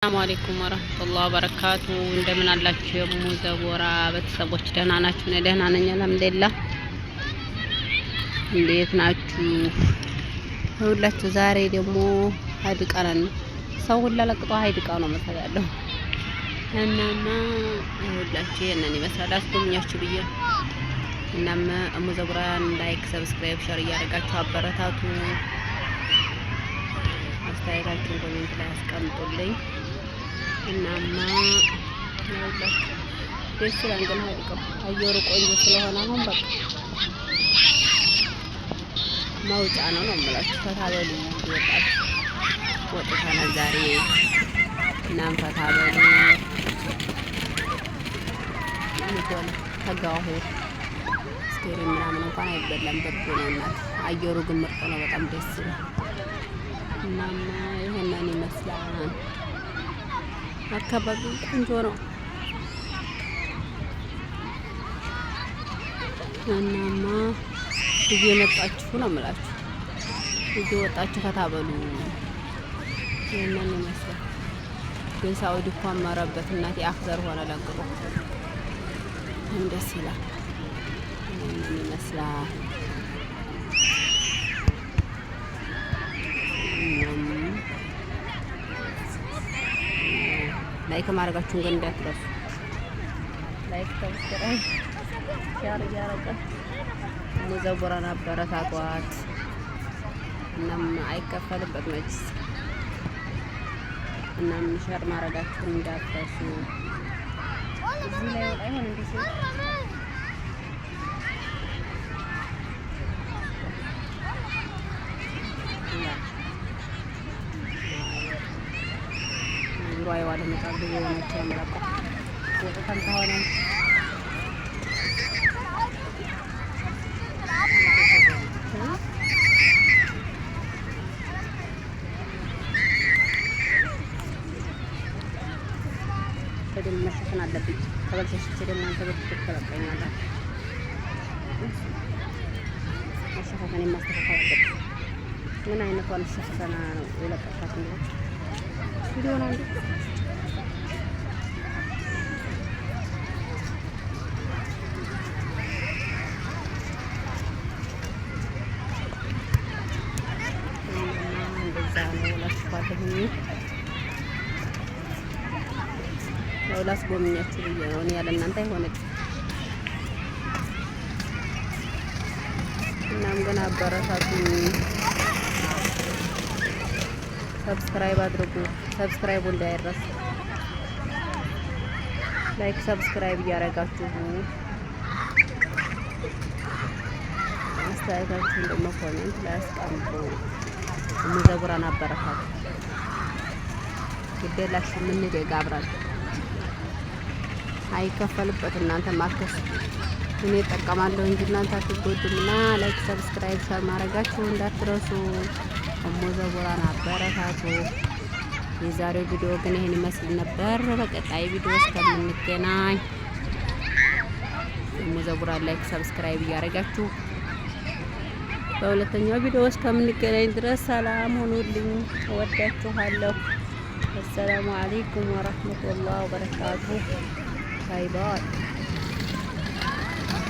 السلام عليكم ورحمة الله وبركاته። እንደምን አላችሁ የሙዘቦራ ቤተሰቦች? ደህና ናችሁ? እኔ ደህና ነኝ الحمد لله። እንዴት ናችሁ? ሁላችሁ ዛሬ ደግሞ ሀይድቃ ነን። ሰው ሁላ ለቅጦ ሀይድቃ ነው መሰል ያለው። እናማ ሁላችሁ ይሄንን ይመስላል አስጎብኛችሁ ብዬ። እናም ሙዘቦራን like፣ subscribe፣ share እያደረጋችሁ አበረታቱ። አስተያየታችሁን comment ላይ አስቀምጡልኝ። እናማ ይኸውላችሁ ደስ ይላል ግን ሀይድቃው አየሩ ቆንጆ ስለሆነ አሁን በቃ መውጫ ነው ነው የምላችሁ። ፈታ በሉ ወጣችሁ ወጥተናል ዛሬ። እናም ፈታ በሉ ተጋሁ ስቴሪ ምናምን እንኳን አይበላም፣ ብርድ ነው እናት። አየሩ ግን ምርጥ ነው፣ በጣም ደስ ይላል። እናም ይሄንን ይመስላል። አካባቢው ቆንጆ ነው። እናማ እየመጣችሁ ነው የምላችሁ፣ እየወጣችሁ ፈታ በሉ። ይሄንን ይመስላል። ግን ሳኡዲ እኮ አመረበት እናቴ፣ أخضر ሆነ ለቅጦ ደስ ይላል። ይሄንን ይመስላል። Like ማድረጋችሁን ግን እንዳትረሱ። Like፣ subscribe፣ share እያረጋችሁ ሙዘቦራን አበረታቷት። እናም አይከፈልበት መችስ። እናም share ማድረጋችሁን እንዳትረሱ። እዚህ ላይ ወጣ ይሆን እንዴ? ኑሮ አይዋልም ቃል የሆነች የምለቀው ወጥተን ከሆነ በደንብ መሸፈን አለብኝ። ተበልሸሽቼ ደግሞ አንተ በትክክል ተለቀኛለህ። መሸፋፈን የማስተካከል አለብኝ። ምን አይነቷን ሸፈና ነው የለቀቃት? እንዴ ቪዲዮ ነው እንዴ? እንደዛ ነው እላችኋለሁኝ። ያው ላስጎብኛችሁ ብዬ ነው። እኔ ያለ እናንተ አይሆንም። እናም ግን አበረታቱኝ፣ Subscribe አድርጉ። Subscribe ኡ እንዳይረሳ፣ like subscribe እያደረጋችሁ አስተያየታችሁን ደግሞ comment ላይ አስቀምጡ። ሙዘቡራን አበረታቱ። ግዴላችሁ የምንደግ አብረን አይከፈልበት እናንተ ማከስ እኔ እጠቀማለሁ እንጂ እናንተ አትጎዱም። እና like subscribe share ማድረጋችሁ እንዳትረሱ። ሙዘቡራን አበረታቱ። የዛሬው ቪዲዮ ግን ይህን ይመስል ነበር። በቀጣይ ቪዲዮ እስከምንገናኝ ሙዘቡራን like subscribe እያደረጋችሁ በሁለተኛው ቪዲዮ እስከምንገናኝ ድረስ ሰላም ሁኑልኝ። እወዳችኋለሁ። السلام عليكم ورحمة الله وبركاته። Bye bye።